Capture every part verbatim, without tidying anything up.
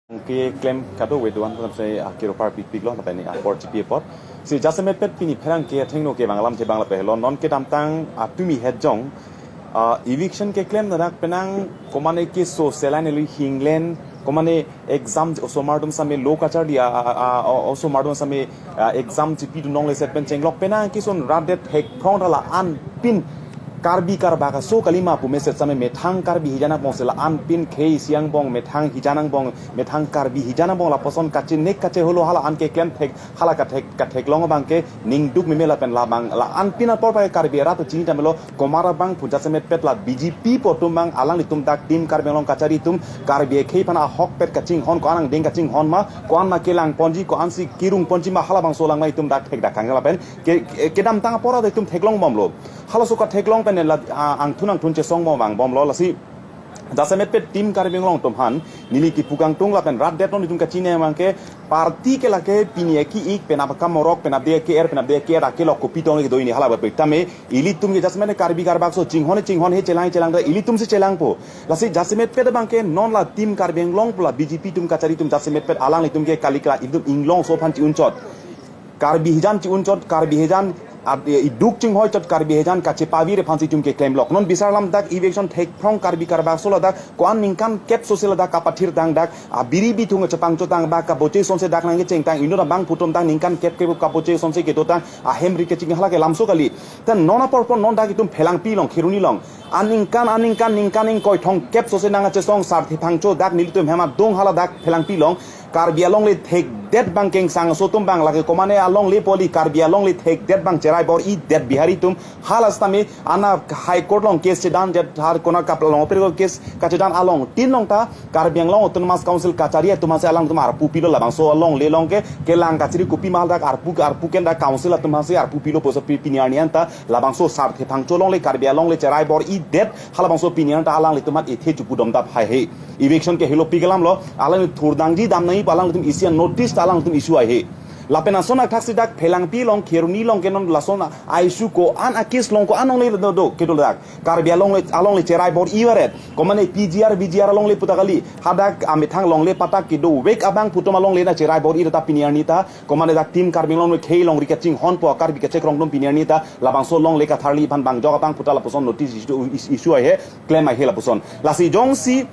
Ke klem kado we duan tam se akiro par pik pik lo, lapen apor chipi apor. Si jasemet pet pini pherangke athengno kevang alam te bang lapen lo non kedamtang atumi het jong. Ah, eviction keklem danak penang komane keso selain lui hinglen, komane exam osomar atum same lo kacharli, ah, ah, ah, osomar atum same, ah, exam chipi dunong le set pen chenglok penang kison rat det hek phong dala anpin Karbi karbak aso kalima pu message same methang Karbi hijan angbong sela anpin khei siang bong methang hijan angbong methang Karbi hijan angbong lapuson kachinek kacheholo hala an keklem thek hala kathek katheklong abang ke ningduk meme lapen labang la anpin apor pai Karbi arat chini tamelo komar abang pu jasemet pet la B J P pu atum bang alanglitum dak Team Karbi Anglong kachari atum Karbi akhei aphan ahok pet kachinghon ko-an angdeng kachinghon ma ko-an ma kelang ponji ko-ansi kirung ponji ma halabangso lang ma itum dak thek dak kang lapen ke, ke, kedamtang apor atum theklong bomlo. Halaso katheklong pen la, ah, angthun angthun chesong bom vang bomlo lasi. Jasemet pet Team Karbi Anglong atum aphan neli kipu kangtung lapen rat det non itum kachine abang ke party ke lake pini eki ik penap kamorok penap de ke er penap de ke er akelok kopi tong ke do ini hala ba pek tame ilitum ke jasemet Karbi karbak aso chinghon chinghon he chelang chelang da ilitum si chelangpo. Lasi jasemet pet abang ke non la Team Karbi Anglong pu la B J P atum kachari atum jasemet pet alanglitum ke kali kala itum inglongso aphan chi-unchot. Karbi hijan chi-unchot, Karbi hijan ad-, iduk chinghoi chot Karbi hijan kachepavir aphansi itum keklemlok. Non bisar lam dak eviction thek phong Karbi karbak aso ladak ko-an ningkan kep so si ladak kapathir dang dak abiri bithung chepangchot dang bak kaboche sonse dak nangkecheng tang inut abang pu atum dak ningkan kep kep kaboche sonse kedo tang ahem ri keching hala ke lamso kali. Tan non apor pon non dak itum Phelangpi along Kheroni along aningkan aningkan ningkan ingkoi thong kep so se nang achesong sarthe phangcho dak nelitum hem adung hala dak Phelangpi along Karbi alongle thekdet bang kengsang aso atum bang lake komane alongle poli Karbi alongle thekdet bang cherai bor-idet Bihari atum hala sitame ana High Court along case chedan jet har kona kap along apir case kachedan along tin along ta Karbi Anglong Autonomous Council kachari atum aphansi alangtum arpu pilo labangso alongle along ke kelang kachiri kopi mahal dak arpu arpu ken dak council atum aphansi arpu pilo pusi pi pini arni anta labangso sarthe phangcho alongle Karbi alongle cherai bor-idet halabangso pini anta alanglitum aphan ethe chupu dom dap haihe. Eviction ke helo pi kelam lo, alang thur dangji dam nai pu alangtum isi an notice ta alangtum issue haihe. Lapen ason athak si dak Phelangpi along Kheroni along ke non lason a-issue ko-an a-case along ko-an alongle do do kedo dak. Karbi alongle alongle cherai bor-ivaret. Komane P G R, V G R alongle pu ta kali. Hadak amethang alongle patak kedo vek abang pu atum alongle na cherai bor-i ta pini arni ta. Komane dak Team Karbi Anglong khei along ri kachinghonpo Karbi kachekrong atum pini arni ta. Labangso alongle katharli aphan bang jok abang pu ta lapuson notice issue, issue haihe. Klem haihe lapuson. Lasi jongsi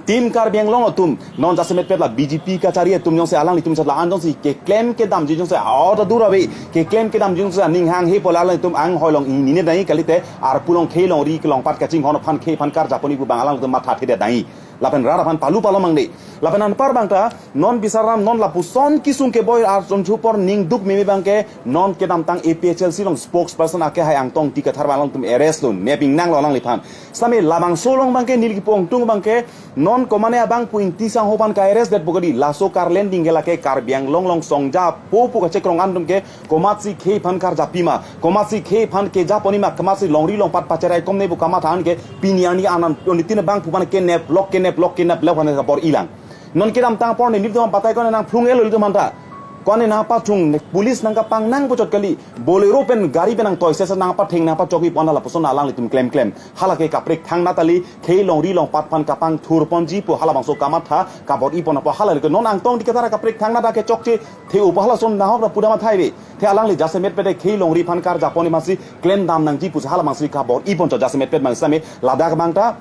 Team Karbi Anglong atum non jasemet pet la B J P kachari atum jongsi alanglitum chat la an jongsi keklem kedamji jongsi aot adur ave keklem kedamji jongsi aning hanghe pu la alanglitum anghoi along inine dai kalite arpu along khei along ri kelong pat kachinghon aphan khei aphan karjap pon-i pu bang alangtum matha thedet dai. Lapen rat aphan palu palomang de. Lapen anpar bang ta non bisar lam non lapuson kisung keboi arjon chupor ningduk meme bang ke non kedamtang A P H L C along spokesperson ake hai Angtong Ingti Kathar bang alangtum arrest lo nep ingnang lo alangliphan. Sitame labangso along bang ke neli kipu kangtung bang ke non komane abang pu Ingti Sangho aphan ka-arrest det pu kali laso Karlending ke lake Karbi Anglong along songja po pu kachekrong an atum ke komatsi khei aphan karjap pima, komatsi khei aphan kejap pon-i ma, komatsi longri longpat pacherai komne pu kamatha an ke pini arni anan onitin abang pu aphan keneplok keneplok keneplok aphan kabor-i lang. Non kedamtang apor nelitum batai ko nangphlung-elo ilitum aphan ta. Ko-an nangpathung police nangkapang nangpuchot kali. Bolero pen gari pen nangtoi sesa nangpatheng nangpachokji pu an lapuson alanglitum klem klem. Hala ke kaprek thangnat kali khei longri longpat aphan kapangthur ponji pu halabangso kamatha kabor-i pon apot hala le non Angtong Ingti Kathar kaprek thangnat kechokche the-o pu halason nahok ra pu dam athai ve. The alangli jasemet pet khei longri aphan karjap pon-i masi klem dam nangji pusi halabangsi kabor-i ponchot jasemet pet bang sitame ladak bang ta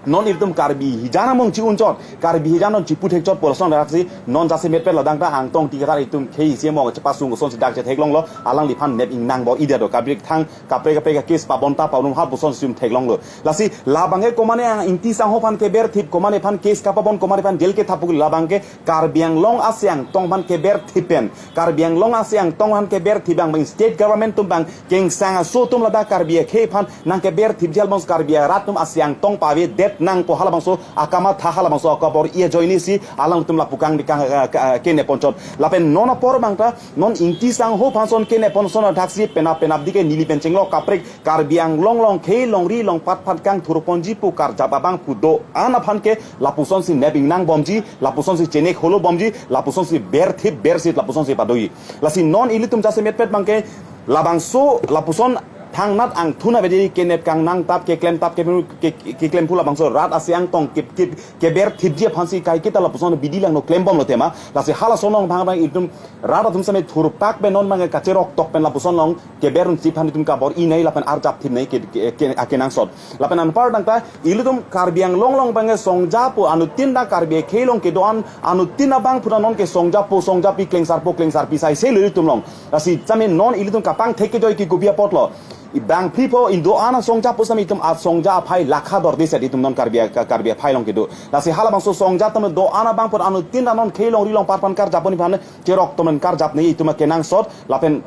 non ilitum Karbi hijan angbong chi-unchot, Karbi hijan non chipu thekchot pu lason dak si non jasemet pet ladak ta Angtong Ingti Kathar itum khei isi mo chepasung kosonsi dak chetheklong lo, alangliphan nep ingnang bor-idet do, kaprek thang, kaprek kaprek case pabonta paunum hal pusonsi itum theklong lo. Lasi labang ke komane Ang Ingti Sangho aphan keberthip, komane aphan case kapabon, komane aphan jail kethap pu labang ke Karbi Anglong asi angtong aphan keberthip pen. Karbi Anglong asi angtong aphan keberthip bang bang state government atum bang kengsang aso atum ladak Karbi akhei aphan nangkeberthip jal bang Karbi arat atum asi angtong pavedet nangpo halabangso akamatha halabangso akabor-i ajoine si alangtum lapu kang di kang, eh, ke, eh, kenep ponchot. Lapen non apor bang ta non Ingti Sangho aphan son kenep pon ason athak si penap penap di ke neli pen chenglok kaprek Karbi Anglong along khei longri longpat aphan kangthur ponji pu karjap abang pu do-an aphan ke lapusonsi nep ingnang bomji, lapusonsi chenek holo bomji, lapusonsi berthip bersit lapusonsi pado-i. Lasi non ilitum jasemet pet bang ke labangso lapuson thangnat angthun abedi kenep kangnang tap keklem tap ke, ke, ke, keklem pu labangso rat asi angtong ke, ke, keber thipji aphansi kaike ta lapuson bidi langno klembomlo tema. Lasi halason along bang bang itum rat atum same thurpak pen non bang kacherok tok pen lapuson along keber un siphan itum kabor-inei lapen arjap thipnei ke, ke, ke, akenangsot. Lapen anpar dangta ilitum Karbi Anglong along bang songjapo anuttin da Karbi akhei along kedo-an anuttin abang pura non ke songjapo songjapi klengsarpo klengsarpi sai selo ilitum along. Lasi same non ilitum kapangthek kejoi ke kopi apotlo. Ibang phipo indo-an asongjapo same itum asongja aphai lakha dorde set itum non Karbi a-, Karbi aphai along kedo. Lasi halabangso songja atum do-an abang pura anuttin da non khei longri long parpan karjapon iphan cherok tomen karjapnei itum akenangsot. Lapen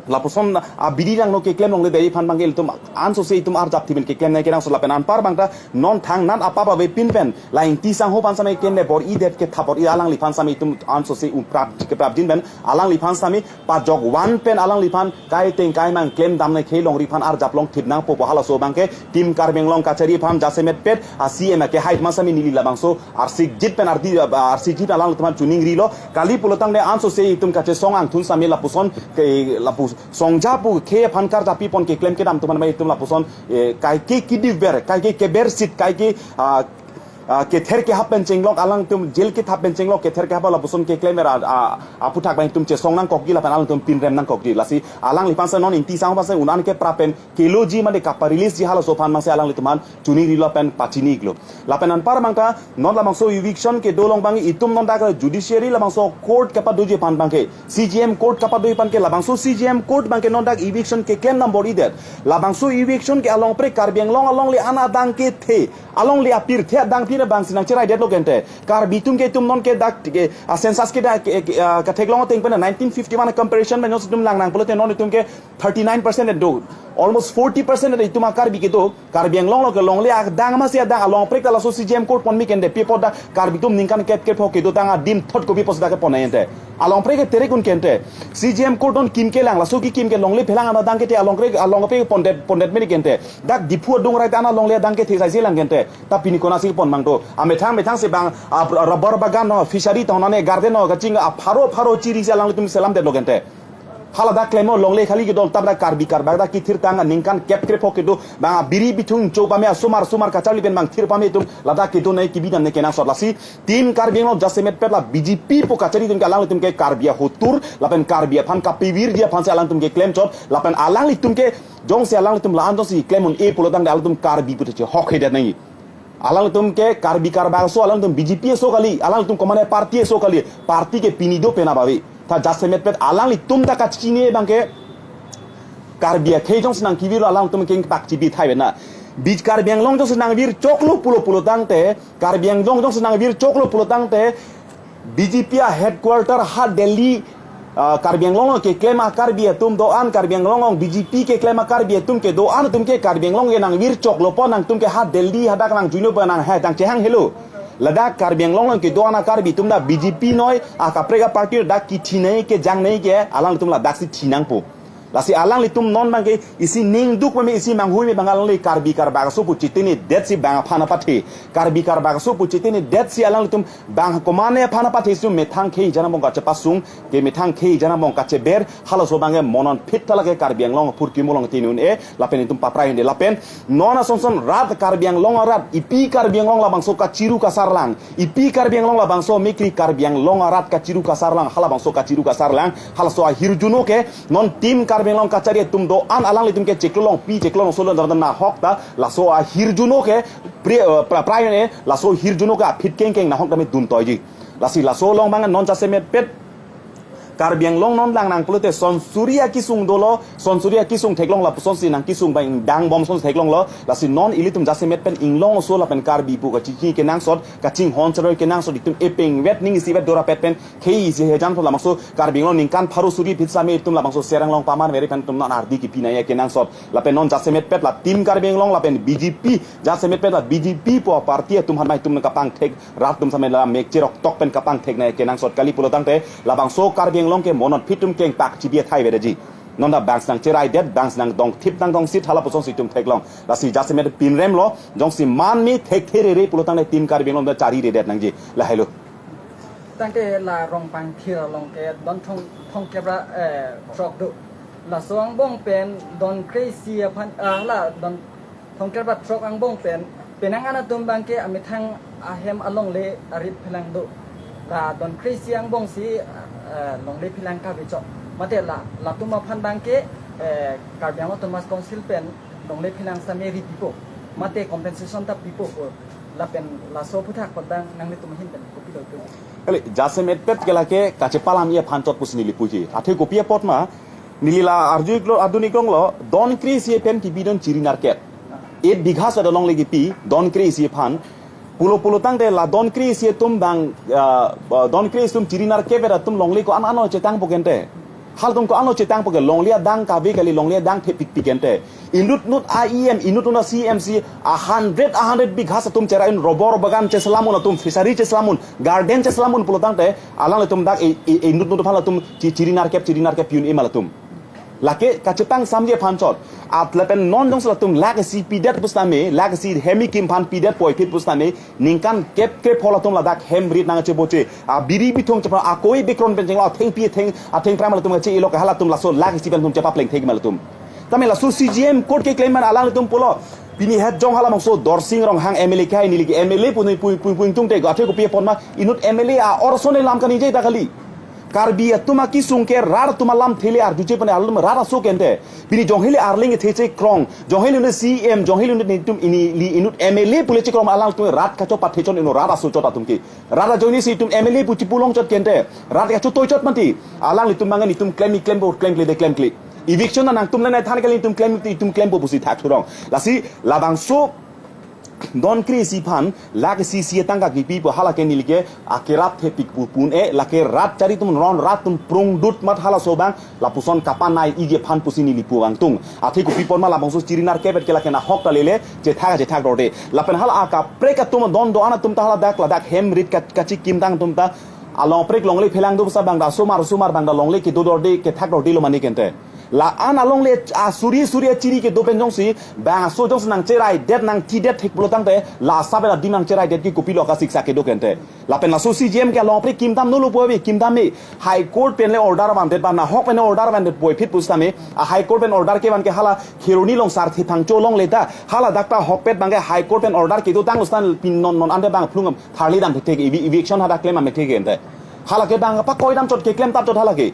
lapuson abidi langno keklem longle dei aphan bang ke itum ansose itum arjap thipin keklem nai kenangsot lapen anpar bangta non thangnat apap avepin pen la Ingti Sangho aphan same kende bor-idet ke thapor-i alangliphan same itum ansose umprap keprapjin pen alangliphan same pajok van pen alangliphan kaiteng kaimang klemdamnei khei longri aphan arjap long thip nangpo pu halaso bang ke Team Karbi Anglong kachari aphan jasemet pet a C M ake height ma same neli labangso arsikjit pen ardi, arsikjit alanglitum aphan chuningrilo. Kali pulotangte ansose itum kachesong angthun same lapuson ke lapu songjapo khei aphan karjapipon keklem kedam atum aphan itum lapuson, eh, kaike kidikver, kaike kebersit, kaike, ah, ah, kether kehap pen chenglok alangtum jail kethap pen chenglok kether kehap lapuson keklem era, ah, aputhak bang itum chesong nangkokji lapen alangtum pinrem nangkokji. Lasi alangliphan same non Ingti Sangho aphan same un-an keprap pen keloji mane kapa-release ji halaso aphan bangsi alanglitum aphan chuningrilo pen pachini-iklo. Lapen anpar bangta non labangso eviction kedo along bang itum non dak judiciary labangso court kapadoji aphan bang ke C J M court kapadoji aphan ke labangso C J M court bang ke non dak eviction keklem nang bor-idet. Labangso eviction ke alongpre Karbi Anglong alongle an adang kethe, alongle apirthe adang pine bangsi nangcheraidetlo kente. Karbi atum ke itum non ke dak ke, a census ke dak ke, ke, ah, katheklong ateng pen nineteen fifty-one comparison pen non itum lang nang pulote non itum ke thirty-nine percent do. Almost forty percent do itum a Karbi kedo. Karbi Anglong along ke longle adang masi adang alongpre ta laso C J M court ponmi kende pi apot da Karbi atum ningkan kep kep ho kedo tang adim thot kopi apot da kepon ente. Alongpre ke terek un kente. C J M court non kim kelang laso kekim ke longle phelang an adang kethe alongpre alongpre pondet pondet meni kente. Dak Diphu adung rai ta an alongle adang kethe sai si lang kente. Ta pini konatsi pon mang do. Amethang methang si bang, ah, rubber bagan ho, fishery tong nane garden ho kaching apharo pharo chiri si alanglitum selamdetlo kente. Hala dak klemo longle khali kedo tap dak Karbi Karbak dak kethir tang ningkan kep kre phok kedo bang biri bithung cho pame asomar somar kacharli pen bang thir pame itum ladak kedonei kebidamnei kenangsot. Lasi Team Karbi Anglong jasemet pet la B J P pu kachari atum ke alanglitum ke Karbi ahotur lapen Karbi aphan kapivirji aphansi alangtum ke klemchot lapen alanglitum ke jongsi alanglitum la-an jongsi klem un-e pulotangte alangtum Karbi pute chehokhedet nangji. Alangtum ke Karbi Karbak aso, alangtum B J P aso kali, alangtum komane party aso kali, party ke pini do pena bawi. Ta jasemet pet alanglitum ta kachini bang ke Karbi akhei jongsi nangkivir alangtum kengpak chibi thai bena. Bij Karbi Anglong jongsi nangvirchoklo pulo pulotangte, Karbi Anglong jongsi nangvirchoklo pulotangte, B J P a headquarter ha Delhi, ah, Karbi Anglong along keklem a Karbi atum do-an, Karbi Anglong along B J P keklem a Karbi atum ke do-an atum ke Karbi Anglong ke nangvirchoklo pon nangtum ke ha Delhi hadak nangjuino pon nang he tang chehang helo. Ladak Karbi Anglong along kedo-an a Karbi atum da B J P noi, a kaprek a party dak kethinei kejangnei ke alangtum ladaksi thi nangpo. Lasi alanglitum non bang ke isi ningduk meme isi manghui me bang alangli Karbi Karbak aso pu chitini detsi bang aphan apathe. Karbi Karbak aso pu chitini detsi alanglitum bang komane aphan apathe si methang khei jana bong kachepasung ke methang khei jana bong kacheber halaso bang ke monon phit thala ke Karbi Anglong apurkimo along tini un-e lapen itum paprai hunde lapen non asonson rat Karbi Anglong arat ipi Karbi Anglong labangso kachiru kasarlang. Ipi Karbi Anglong labangso mikri Karbi Anglong arat kachiru kasarlang, halabangso kachiru kasarlang, halaso ahirjuno ke, non Team Karbi Anglong kachari atum do-an alanglitum ke chiklo longpi, chiklo longso lon dan nahok ta, laso ahirjuno ke, pri-, eh, pra-, prai ne, laso hirjuno ke aphit kengkeng nahok dame duntoiji. Lasi laso along bang non jasemet pet, Karbi Anglong non lang nang pulote sonsuri akisung dolo, sonsuri akisung theklong lapusonsi nangkisung bang dang bom son theklonglo, lasi non ilitum jasemet pen inglong aso lapen Karbi pu kachingki kenangsot, kachinghon cheroi kenangsot itum epeng vet ning isi vet dora pet pen khei isi hejan pon labangso Karbi Anglong ningkan pharo suri phit same itum labangso serang long paman veri pen itum non ardi kipinai kenangsot, lapen non jasemet pet la Team Karbi Anglong lapen B J P, jasemet pet la B J P pu party atum hanmai itum kapangthek rat atum same la mek cherok tok pen kapangthek nai kenangsot kali pulotangte labangso Karbi Anglong ke monon phit atum kengpak chibi thai vedaji. Non da bang si nangcheraidet, bang si nangdongthip nangdongsit halapusonsi itum theklong. Lasi jasemet pinremlo, jongsi man me thekthe rere pulotangte Team Karbi Anglong da chariredet nangji. Lahelo. Tangte la Rongpangthir along ke don thong thong kebra, eh, throk do. Laso angbong pen don kre-isi aphan, ah, la don thomkep ra throk angbong pen penang an atum abangke amethang ahem alongle arit phelang do. La don kre-isi angbong si, ah, longle phelang kave chot. Mate la latum aphan abangke, eh, Karbi Anglong Autonomous Council pen longle phelang sitame ri pipo. Mate compensation ta pipo ko. Lapen laso aphuthak abang nanglitum ahin pen kopilo pu? Kali, jasemet pet ke lake kachepalam-i aphan chot pusi neli puji. Athe kopi apot ma, neli la arju iklo, adun iklong lo, don kre-isi pen kibi don chiri narkep. Eight bighas ada longle kipi, don kre-isi aphan. Pulo pulo tangte la don kre-isi atum abang, ah, ah, don kre-isi atum chiri narkep atum longle ko-an ano chetangpo kente. Halatum ko-ano chetangpo ke, longle adang kave kali, longle adang thepik pik kente. Inut nut a E M, inut nut a C M si, a hundred, a hundred bighas atum chera-in, rubber bagan cheselam un atum, fishery cheselam un, garden cheselam un pulo tangte, alanglitum dak e, e, e, inut nut aphan latum chi-, chiri narkep, chiri narkep pi-un-e ma latum. Lake kachepangsamji aphan chot. At lapen non jongsi latum lakh isi pidet pusitame, lakh isi hem kekim aphan pidet puvoiphit pusitame, ningkan kep kep hol atum ladak hem rit nang cheboche. A biri bithung chepra akoi bikron pen chenglo, athengpi atheng, athengphrang ma latum kache-elo ke halatum laso lakh isi pen atum chepapleng thek ma latum. Tame laso C J M court keklem an alanglitum pulo. Pini het jong halabangso Dorsing Ronghang M L A kehai neli ke M L A pu neli pu, pu, pu ingtungte ko athe kopi apot ma inut M L A a-or ason elam kaningje ta kali. Karbi atum akesung ke rat atum alamthe le arjuje pon alanglitum rat aso kente. Pini jonghe le arleng kethe chekrong, jonghe le inut C M, jonghe le inut netum ini li inut M L A pule chekrong alangtum rat kacho pathe chot inut rat aso chot atum ke. Rat ajoine si itum M L A pu chipulong chot kente. Rat kacho toi chot mati. Alanglitum mangan itum klem, iklem bo, klemkle de klemkle. Eviction nangtum nai than kali itum klem, itum klempo pusi thakthurong. Lasi labangso don kre-isi aphan lakh isi isi atangka kipi pu hala ke neli ke akerap thepik pu pu-un-e, lake rat chari atum ron rat atum prungdut mat halaso abang lapuson kapanai-iji aphan pusi neli pu vangtung. Athe kopi apot ma labangso chiri narkep ke lake nahok ta lele, chethak chethak dorde. Lapen hala akaprek atum don do-an atum ta haladak ladak hem rit ka-, kachekim tang atum ta along prek longle phelang do sa bang da somar somar bang da longle kedo dorde kethak dorde lo mane kente. La-an alongle asuri suri achiri kedo pen jongsi bang aso jongsi nangcheraidet nangthidet thek pulo tangte la asap pen adim nangcheraidet ke kopilo kasiksa kedo kente. Lapen laso C J M ke along prek kimdam nolo pu ave kimdam me. High Court pen le order vandet ba nahok pen order vandet puvoiphit pusitame a High Court pen order kevan ke hala Kheroni along Sarthe Phangcho alongle ta haladak ta hokpet abangke High Court pen order kedo tang ustan pin non non ante bang phlung tharli dam thek thek evi-, eviction hadak klem amek thek ente. Hala ke bang pakoi dam chot keklem tap chot hala ke.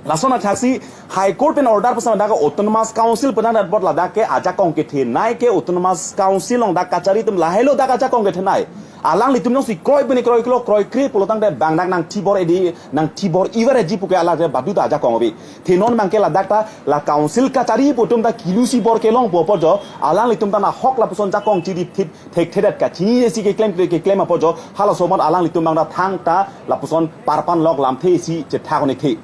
Lason athaksi High Court pen order pusitame dak Autonomous Council pen dak bot ladak ke ajakong kethenei ke Autonomous Council along dak kachari atum lahelo dak ajakong kethenei. Alanglitum jongsi kroi pini kroi klo kroi kre pulo tangte bang dak nangthibor edi nangthibor ivar eji pu ke alake badu ta ajakong ave. The non abangke ladak ta la council kachari pu atum ta kilusi bor kelongpo pu jo alanglitum ta nahok lapuson jakong chiri thip thekthedet kachini si keklem keklem apot jo halaso amot alanglitum bang ta thangta lapuson parpan lok lamthe isi chethak un-e the.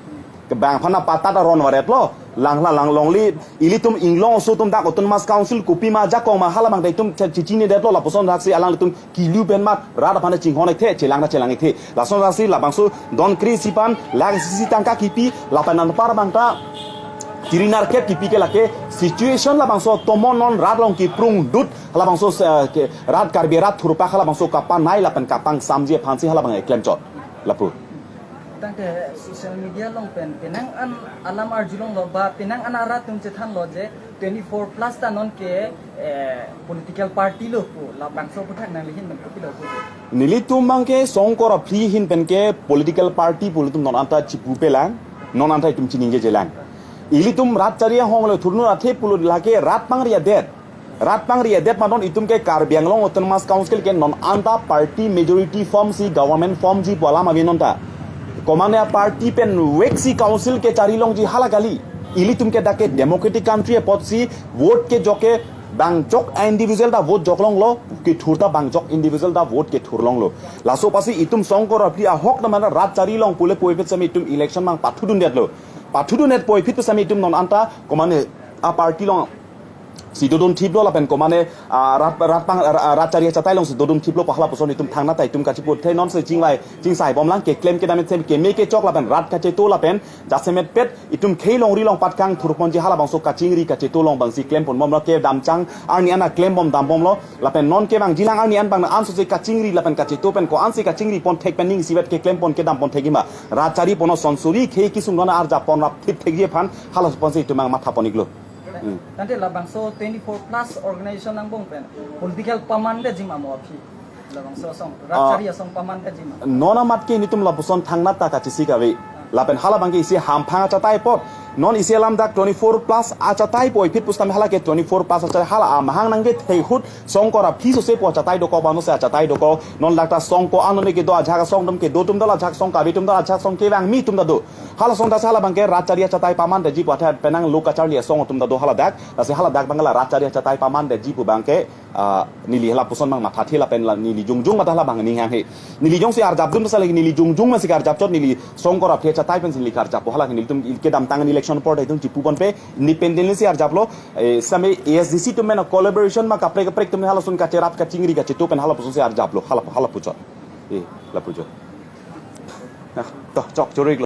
Kebang aphan na patta ta ron varet lo. Lang la lang longle ilitum inglong aso atum dak Autonomous Council kopi ma jakong ma hala abang ta itum che-, chechinidet lo lapuson thaksi alanglitum kilu pen mat rat aphan chinghon-ik the chelang ta chelang-ik the. Lason thaksi labangso don kre-isi aphan lakh isi isi tangka kipi lapen anpar abang ta chiri narkep kipi ke lake situation labangso tomon non rat along kiprungdut labangso, eh, ke rat Karbi rat thurpak halabangso kapanai lapen kapangsamji aphansi halabang eklem chot. Lapu. Tangte social media along pen penang an alam arjulonglo ba penang an arat atum chethanlo je twenty-four plus ta non ke, eh, political party lo pu labangso aphuthak nangli ahin pen kopilo pu. Nelitum abangke Songkor Aphri ahin pen ke political party pu ilitum non anta chipupelang, non anta itum chiningjejelang. Ilitum rat chari ahong le thurnur athe pulo lake rat pangri adet. Rat pangri adet ma non itum ke Karbi Anglong Autonomous Council ke non anta party majority form si government formji pu alam ave non ta. Komane a party pen vek si council ke chari longji hala kali. Ilitum ke dak ke democratic country apotsi vote kejok ke bang jok a individual ta vote jok longlo, kethur ta bang jok individual ta vote kethur longlo. Laso apotsi itum Songkor Aphri ahok ta mana rat chari long pule puvoiphit sitame itum election abang pathudundetlo. Pathudundet puvoiphit sitame itum non anta komane a party along si dodun thiplo lapen komane, ah, rat, rat pang, ah, rat chari achatai along si dodun thiplo pu halapuson itum thangnat ta itum kachipu the. Non si chingvai chingsai bomlang, keklem kedam ithek keme kechok lapen rat kacheto lapen jasemet pet itum khei longri long patkang thurponji halabangso kachingri kacheto along bangsi klempon bomlo, kedamchang arni an klem bom dam bomlo lapen non kevangjilang arni an bang an sose kachingri lapen kacheto pen ko-ansi kachingri pon thek pen ning isivet keklem pon kedam pon thekji ma, rat chari pon sonsuri khei kesung non arjap pon rap thip thekji aphan halapuson si itum ang matha pon iklo. Hmm. Tangte labangso twenty-four plus organization angbong pen political paman detji ma mo aphi? Labangso asong, ah, rat chari asong paman detji ma? Non amat ke nelitum lapuson thangnat ta kachesik ave. Lapen halabangke isi hamphang achatai apot. Non isi alam dak twenty-four plus achatai puvoiphit pusitame hala ke twenty-four plus achatai, hala amahang nangkethek ahut songkor aphi sose pu achatai dokok, bang sose achatai dokok. Non dak ta song ko-an none kedo, ajahak asong atum kedo atum ta do, ajahak asong kave atum ta do, ajahak asong kevangme atum ta do. Hala asong ta si halabangke rat chari achatai paman detji pu athe penang lo kacharli asong atum ta do haladak. Lasi haladak abang la rat chari achatai paman detji pu abangke, ah, neli halapuson abang mathathe lapen la neli jongjong matha halabang aning hanghe. Neli jongsi arjapdun ta si lake neli jongjong masi karjap chot, neli songkor aphi achatai pensi neli karjappo, hala nelitum kedamtang election apor ta itum chipu ponpe, independently si arjaplo, eh, same A S D C atum pen collaboration ma kaprek kaprek atum halason kacherap kachingri kacheto pen halapuson si arjaplo, hala, halapu chot. Eh, lapu chot. Nah, to, chok choro iklo.